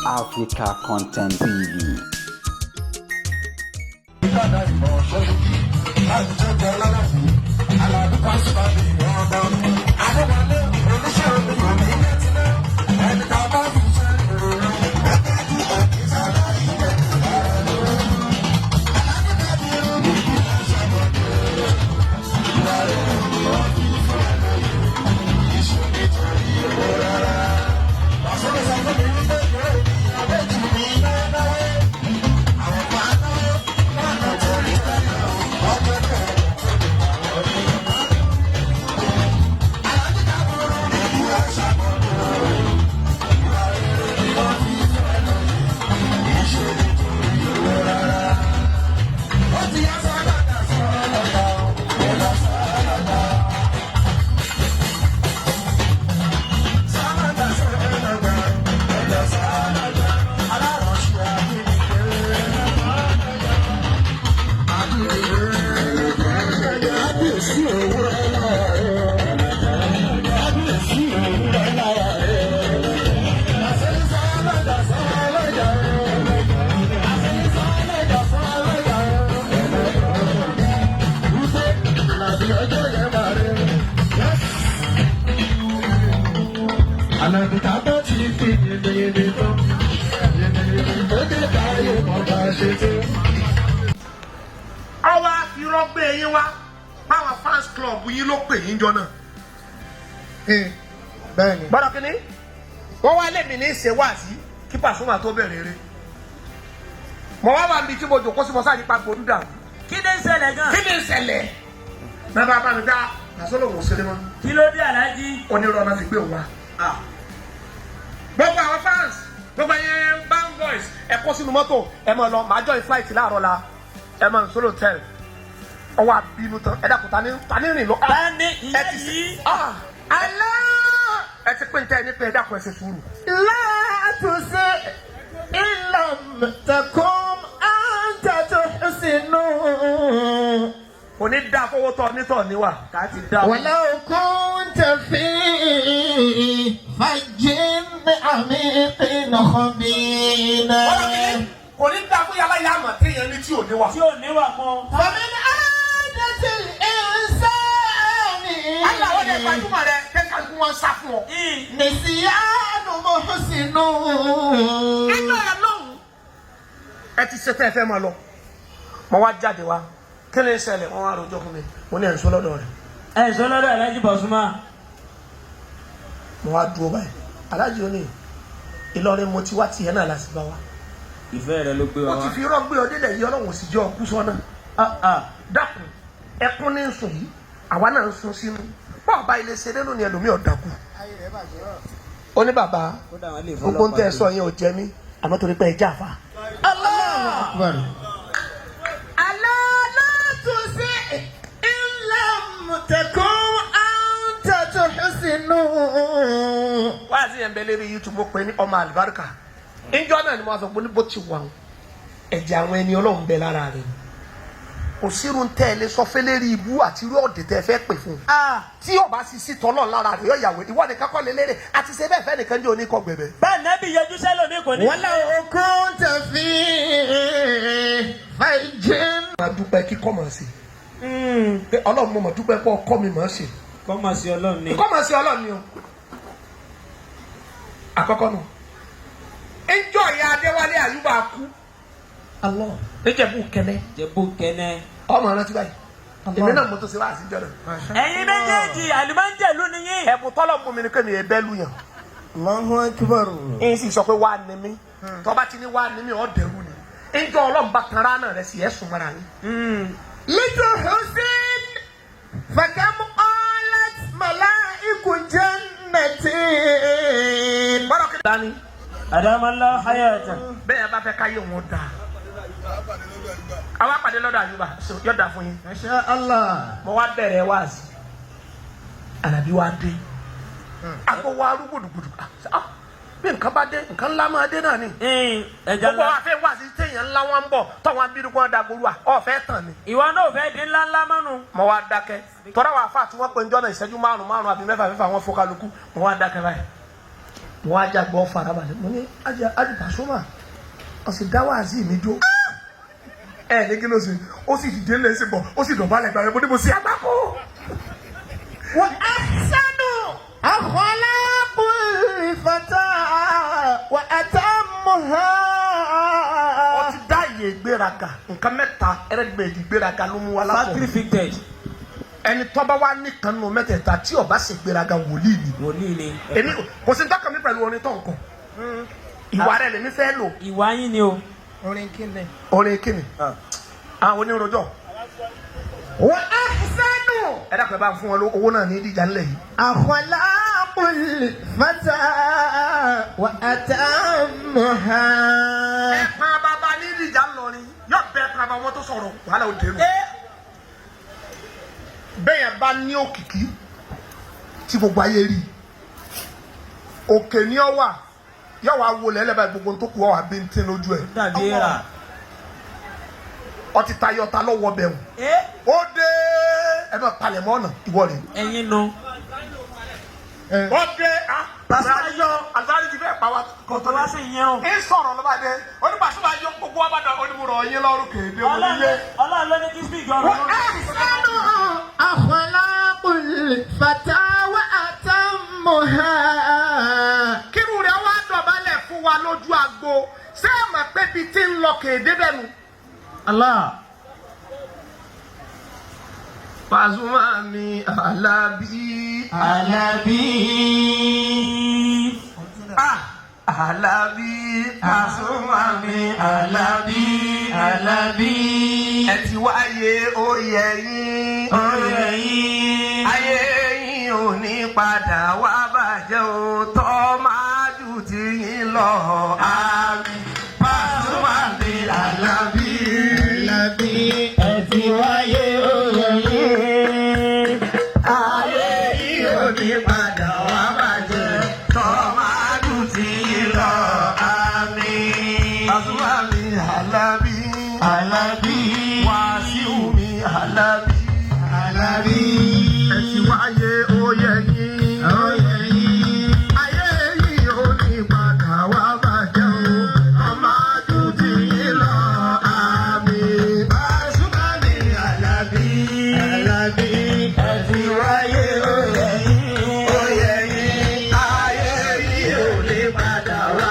Africa Content TV. Ọwọ́ àfirọ́ gbé yín wá báwọn fans club yín ló pè yín jọ náà. Bẹ́ẹ̀ni. Gbọ́dọ̀ kínní wọ́n wá lèmi ní ṣe wá sí kí Pasuma tó bẹ̀rẹ̀ eré. Mo wá wà níbi tí mo jòkó sí, mo sáà nípa gbòdú dà. Kí ni ń ṣẹlẹ̀ gan? Kí ni ń ṣẹlẹ̀? Bàbá bá mi dá àsọlọ́wọ́ ṣeré mọ́. Kí ló dé, Aláàjì? Onírọ̀ náà fi gbé òun wá. Gbogbo àwọn fans, gbogbo ẹyẹ band boys, ẹ kó sínú mọ́tò, ẹ máa lọ, màá join flight láàárọ̀ la, ẹ máa ń solo hotel. Ọwọ́ àbínú tán, ẹ dàkú, tani rìn lọ. Tani Ẹ ìyá ti yìí? Ah, ẹ ti pín tẹ́ ẹ ní pé ẹ dákun, ẹ ṣe sùúrù. لا تسئ إن لم تكن أنت تحسن. Kò ní dá fowó tọ́ nítọ̀ níwà. Ká ti dá. ولو كنت في فج عميق خبينا. Kò ní dá fún yàrá yàmà téèyàn ní tí ò níwà. Tí ò níwà kan. فمن عادة الإنسان Aláwọ̀ dẹ̀ gbajúmọ̀ rẹ kẹ́kẹ́ kí wọ́n sá fún ọ. نسيان محسن. Ẹjọ́ ẹ lọ́hùn. Ẹ ti ṣe tẹ́ ẹ fẹ́ máa lọ. Mo wá jáde wá, kí ni ń ṣẹlẹ̀? Wọ́n wá rojọ́ fún mi, mo ní ẹ̀ ń sọ lọ́dọ̀ rẹ̀. Ẹ sọ lọ́dọ̀ Aláàjì Pasuma. Mo wá dúró báyìí, aláàjì ó ní Ìlọrin mo ti wá, tiẹ̀ náà láti bá wa. Ìfẹ́ rẹ ló gbé wa Ó ti wá. fi irọ́ gbé ọ délẹ̀ yìí, Ọlọ́run ò sì jẹ́ ọkú sọ́nà. Dákun, ẹkún ní ń sùn yìí, àwa náà ń sun sínú báwo bá ilé ṣe lẹ́nu ni ẹlòmíì ọ̀dàkù. Ó ní bàbá, Kódà wọn lè gbogbo ń tẹ́ ẹ sọ yẹn ò jẹ mí, àmọ́ torí pé ẹ jáfa. الله أكبر. ألا لا تسئ إن لم تكن أنت تحسن. Wáyà sí yẹn bẹ lérí YouTube, mo pè ní ọmọ àlùbáríkà. Ìjọ náà ni mo sọ pé ní bó ti wà ń ẹ̀jẹ̀ àwọn ẹni Ọlọ́run bẹ lára rẹ̀, kò sírun tẹ́ ẹ lè sọ fẹ́lẹ́rì ibú àti irú ọ̀dẹ̀ tẹ́ ẹ fẹ́ pè fún un tí ọba sì sí tọ́lọ̀ lára rẹ̀ yóò yàwé. Ìwọ nìkan kọ́ lélẹ́rẹ̀ àti ṣe bẹ́ẹ̀ fẹ́ nìkan jẹ́ oníkọ́ gbẹ̀bẹ̀. Bẹ́ẹ̀ nẹ́bí yẹjú sẹ́lómi kò ní. ولو كنت في فج Máa dúpẹ́ kíkọ́ mọ̀ sí pé Ọlọ́run, mo mọ̀ dúpẹ́ pé ọkọ́ mi mọ̀ sí. Kọ́ mọ̀ sí Ọlọ́run ni. Kíkọ́ mọ̀ sí Ọlọ́run ni o. Àkọ́kọ́ nù ńjọ́ ìyá Adéwálé Àyùbá kú الله níjẹ̀bú kẹlẹ́. Jẹ̀bú kẹ́nẹ́. Ọmọ rántí báyìí, èmi náà mo tó ṣe wá àtijọ́ náà. Ẹ̀yin méjèèjì àlùmọ́ńjẹ̀lú ni yín. Ẹ̀bùn tọ́lọ̀ mú mi ni kémi ẹ̀ bẹ́ẹ̀ lu yàn. الله أكبر. Ń sì sọ pé wà á ní mí, tọ́ba ti ní wà á ní mí, ọ̀ dẹ̀rù ni ńjọ́ Ọlọ́run bá tanra náà rẹ̀ sì ẹ̀ sùn mọ́ra yín. لتحسن فكم قالت ملائك جنة. Gbọ́dọ̀ kí dání. Àdàmọ́lá hayata. Bẹ́ẹ̀ bá fẹ́ káyé wọn dáa, àwa pàdé lọ́dọ̀ Àyùbá, yóò dáa fún yín. ما شاء الله. Mo wá bẹ̀rẹ̀ wáàsí, Àlàbí wa dé, àgbo wa rú gbùdùgbùdù. Ah, bí nǹkan bá dé, nǹkan ńlá máa dé náà ni. Ẹja Gbogbo ńlá. wa fẹ́ wáàsí téèyàn ńlá wọn ń bọ̀ tọ́wọ́n abínú kó wọn dàgbòrú à ọ̀fẹ́ tàn ni. Ìwọ náà fẹ́ dín ńlá ńlá mọ́nu. Mo wá dákẹ́ tọ́ra wà fà tí wọ́n pe njọ́ náà ìṣẹ́jú márùn márùn àbí mẹ́fà mẹ́fà, wọ́n fọ́kàlùkù. Mo wá dákẹ́ báyìí. Mo wá jágbọ́ farabalẹ̀, mo ní ájì Pasuma, ó sì dá wáàsí mi jó. Ẹ ní kí ló ṣe? Ó sì dìde lè ṣe bọ̀, ó sì dọ̀bálẹ̀ gbàgbé. Mo ní mo ṣe àgbákò. وأحسن أخلاق الفتى وأتمها. Ó ti dá iye ìgbéraga, nǹkan mẹ́ta ẹrẹ́gbẹ̀ẹ́dì ìgbéraga ló mú wa látọ̀. Factory fitted. Ẹni tọ́ba wa nìkan nù mẹ́tẹ̀ẹ̀ta tí ó bá ṣe gbéraga, wòlíì ni. Wòlíì ni. Èmi kò sí ntọ́ka mi pẹ̀lú orin tó nǹkan, ìwà rẹ̀ lèmi fẹ́ lò. Ìwà yín ni o. Orin kíni? Orin kíni? Àwọn onírojọ́. وأحسن Ẹ dákun, ẹ bá ń fún wọn lówó, owó náà ní ìdíjà ńlẹ̀ yìí. أخلاق الفتى وأتمها. Ẹ pa bàbá ní ìdíjà ńlọrin yóò bẹ pa bàbá wọn tó sọ̀rọ̀, wàhálà ó dẹnu. Bẹ́ẹ̀ yẹn bá ní òkìkí tí gbogbo ayé rí, òkè ni ọ wà, yóò wá wọlé ẹlẹ́bàá, gbogbo tó kù ọ wà bí n tí lójú ẹ̀. Dàbí èèrà. Ọtí tayọ ta lọ́wọ́ bẹ̀rù. Ó dé, ẹ bá palẹ̀ mọ́ ọ̀nà ìwọ rẹ̀. Ẹyin nu. Ó dé, a Pasuma azari ti fẹ́ pa wa. Kòtò wá sí ìyẹn o. Ń sọ̀rọ̀ lọ́ba dé, onípàṣípà yọ gbogbo wa bá dọ̀, onímọ̀rọ̀ yín lọ́rùn kéde oníyé. Ọlọ́run ló ní kí speak ọ̀rọ̀. وأحسن أخلاق الفتى وأتمها. Kírun rẹ̀ wá dọ̀bálẹ̀ fún wa lójú agbo, ṣé ẹ mọ̀ pé bíi tí ń lọ kéde bẹ́ẹ̀ nu. Allah. Pasuma mi Alábí. Alábí. Ah, Alábí, Pasuma mi Alábí. Alábí. Ẹ ti wáyé, ó yẹ yín. Oyè yín. Ayé yín ò ní padà wá bàjẹ́ o, tọ́ máa jù tí yín lọ. Àmín. Pasuma mi Alábí. Alábí, ẹ ti wáyé, oyè yín. Ayé yín ò ní padà wá bàjẹ́, tọ́ máa jù tí yín lọ. Àmín. Pasuma mi Alábí. Alábí. Wàsíù mi Alábí. Alábí. Ẹ ti wáyé, ó yẹ yín. Oyè yín. Ayé yìí ò ní padà wá bàjẹ́ o, ọmọ àdúgbò yìí lọ. Àmín. Pasuma mi Alábí. Alábí, ẹ ti wáyé, oyè yín. Ó yẹ yín. Ayé yìí ò ní padà wá